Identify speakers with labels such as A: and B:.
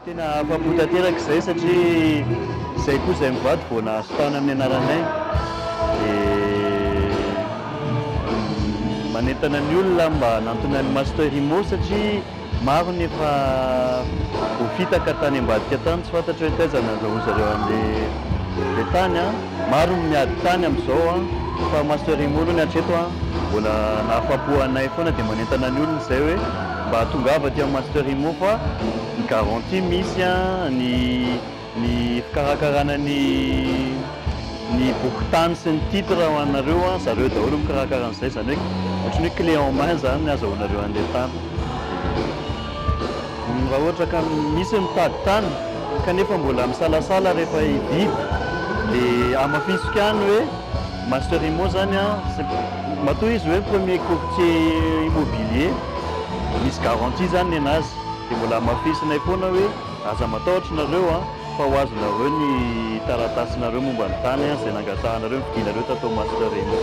A: Tena afa-po tanteraka izay satria izay koa izay mivady vao nahazo tany amin'ny anaranay dia manentana ny olona mba hanantona ny Master Immo satria maro ny efa voafitaka tany ambadika tany tsy fantatra hoe taiza nahazahoan zareo an'ilay tany an, maro ny miady tany amin'izao an, fa Master Immo aloha ny hatreto an mbola nahafapo anay foana dia manentana ny olona izay hoe mba tongava aty amin'ny Master Immo fa ny garantie misy an, ny ny fikarakarana ny ny bokin-tany sy ny titre ho anareo an, zareo daholo mikarakara an'izay, izany hoe ohatran'ny hoe clé en main izany ny azahoanareo an'ilay tany. Raha ohatra ka misy mitady tany kanefa mbola misalasala rehefa hividy dia hamafisiko ihany hoe Master Immo izany an, matoa izy hoe premier courtier immobilier, misy garantie izany nenazy dia mbola hamafisinay foana hoe aza matahotra nareo an, fa ho azonareo ny taratasinareo momba ny tany izay nangatahanareo nividianareo tato Master Immo.